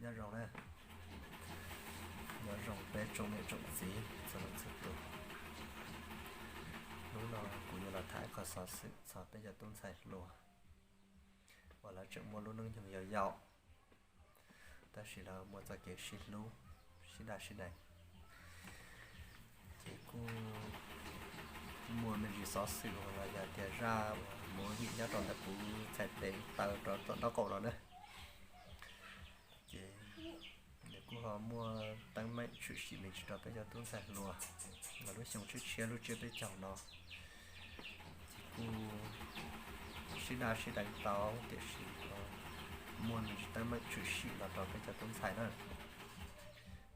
Nyob zoo na, nyob zoo peb tsoom niam tsoom txiv txhua leej txhua tus. Hnub no kuv yuav los tham qhov xov xwm txog peb cov tub ntxhais hluas uas lawv tseem muaj lub neej nyoog yau yau, tab sis lawv muaj txoj kev sib hlub, sib daj sib deev. Ces kuj muaj me ntsis xov xwm uas los yog tias zaj uas movie nyob rau ntawm kuv txhais tes taw rau tom nraub qaum no na. Ces nws kuj ho muaj teeb meem tshwm sim me ntsis rau peb cov tub ntxhais hluas los lub xyoo tshiab tshiab lub tsiab peb caug no. Ces kuj sib daj sib deev tau tiam sis muaj me ntsis teeb meem tshwm sim los rau peb cov tub ntxhais na.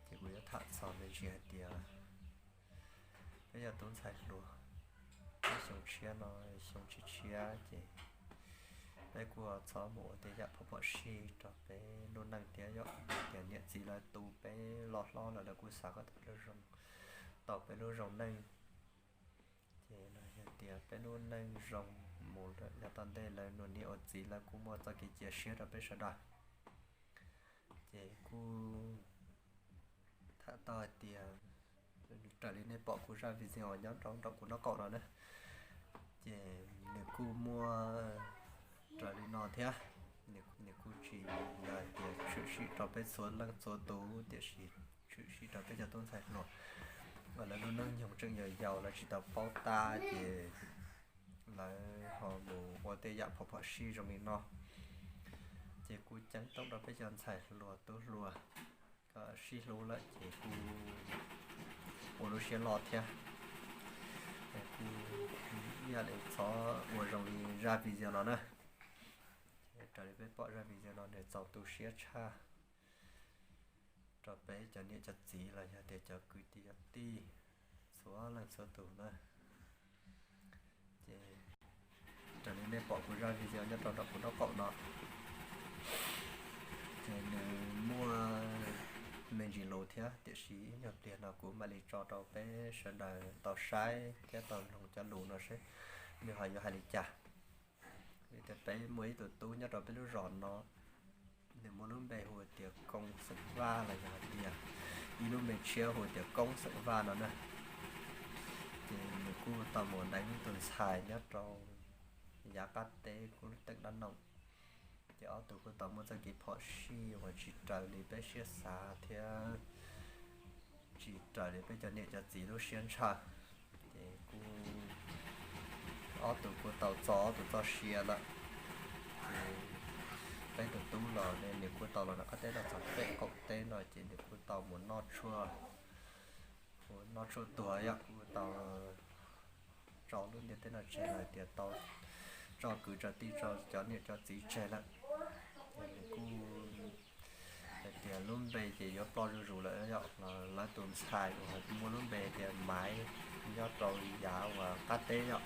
Ces kuv yuav tham txog me ntsis hais tias peb cov tub ntxhais hluas, peb xyoo tshiab no, xyoo tshiab tshiab ces peb kuj txhob mus ua tej yam phom phom sij rau peb lub neej thiab yom. Tias niam txiv lawv tu peb loj hlob lawm lawv kuj xav kom tau lub zoo, tau peb lub zoo neej. Ces yog tias peb lub neej zoo mus lawm yav tom ntej lawv nus niam ua txiv lawv kuj muaj txoj kev cia siab rau peb sawv daws. Ces kuj tham tau hais tias raws li nej pom kuv zaj video nyob rau nraum kuv nraub qaum no na, ces nws kuj muaj raws li no thiab. Nws kuj tsis yog hais tias tshwm sim rau peb txhua leej txhua tus tiam sis tshwm sim rau peb cov tub ntxhais hluas uas lawv lub neej nyoog tseem yau yau lawv tsis tau paub tab ces lawv ho mus ua tej yam phom phom sij zoo li no. Ces kuj ceeb toom rau peb cov ntxhais hluas tub hluas kom sib hlub lawm ces kuj ua lub siab loj thiab. Kuj ib yam li txhob ua zoo li zaj video no na. Raws li peb pom zaj video no nws txaus tu siab tshaj rau peb cov niam cov txiv los yog tias cov kwv tij tij txhua leej txhua tus na. Ces raws li nej pom kuv zaj video nyob rau nraum kuv nraub qaum no, ces nws muaj me ntsis lus thiab tiam sis ib nyuag pliag no kuv mam li tso rau peb sawv daws tau saib thiab tau mloog cov lus no seb nws ho yuav hais li cas. Vim tias peb muaj ib tug tub nyob rau peb lub zos no, nws muaj lub npe hu tias Koob xeem Vaj los yog hais tias ib lub npe tshiab hu tias Koob xeem Vaj no na. Ces nws kuj tau mus deev tus ntxhais nyob rau yav qab teb kuj teem dab noom. Ces ob tug kuj tau muaj txoj kev phom sij uas tsis raws li peb siab xav thiab tsis raws li peb cov niam cov txiv lub siab ntshaw. Ces kuj ob tug kuj tau txo ob tug txoj sia lawm. Ces peb tus tub los nws kuj tau los nram qab teb no txog peb qaum teb no ces nws kuj tau mus noj tshuaj, noj tshuaj tuag yom, kuj tau tso lub ntiaj teb no tseg los tias tau tso kwv tso tij tso cov niam cov txiv tseg lawm. Ces nws kuj hais tias lub npe ces yuav ploj zuj zus lawm yom, los lawv tus ntxhais uas muaj lub npe tias Maiv nyob rau yav uas qab teb yom.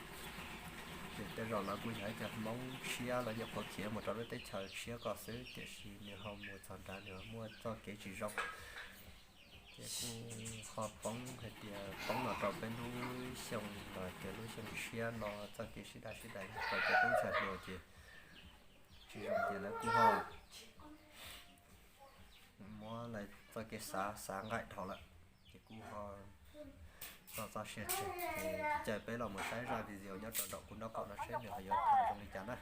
Ces tej zaum lawv kuj yog ib cov Hmoob tshiab los nyuam qhuav khiav mus rau lub teb chaws tshiab ko xwb tiam sis nws ho mus txog nrad nws ho muaj txoj kev tsis zoo. Ces kuj ho poob hais tias poob los rau peb lub xyoo los tias lub xyoo tshiab no txoj kev sib daj sib deev rau cov tub ntxhais hluas ces tsis zoo ces lawv kuj ho muab lawv txoj kev xav xav nqaim dhau lawm. Ces kuj ho txo txoj sia tseg ces caw peb los mus saib zaj video nyob rau nraum kuv nraub qaum no seb nws ho yuav tham zoo li cas na.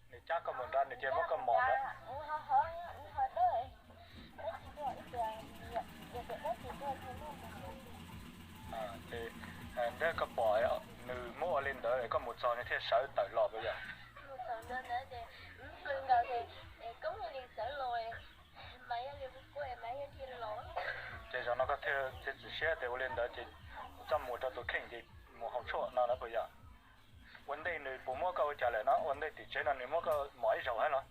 Nws cab koj mus nrad nws cia muab koj mos nrad. Ces nrog koj pom nws muab ua li ntawd koj mus txog nws thiaj sawv tawm los puas yog? Ces zaum no koj thiaj txiav txim siab tias ua li ntawd ces coj mus rau tus kheej ces mus haus tshuaj no lawm puas yog? Ua ntej nws puas muab koj ua cas lawm no? Ua ntej tim tsev no nws muab koj mos ib zaug thiab los?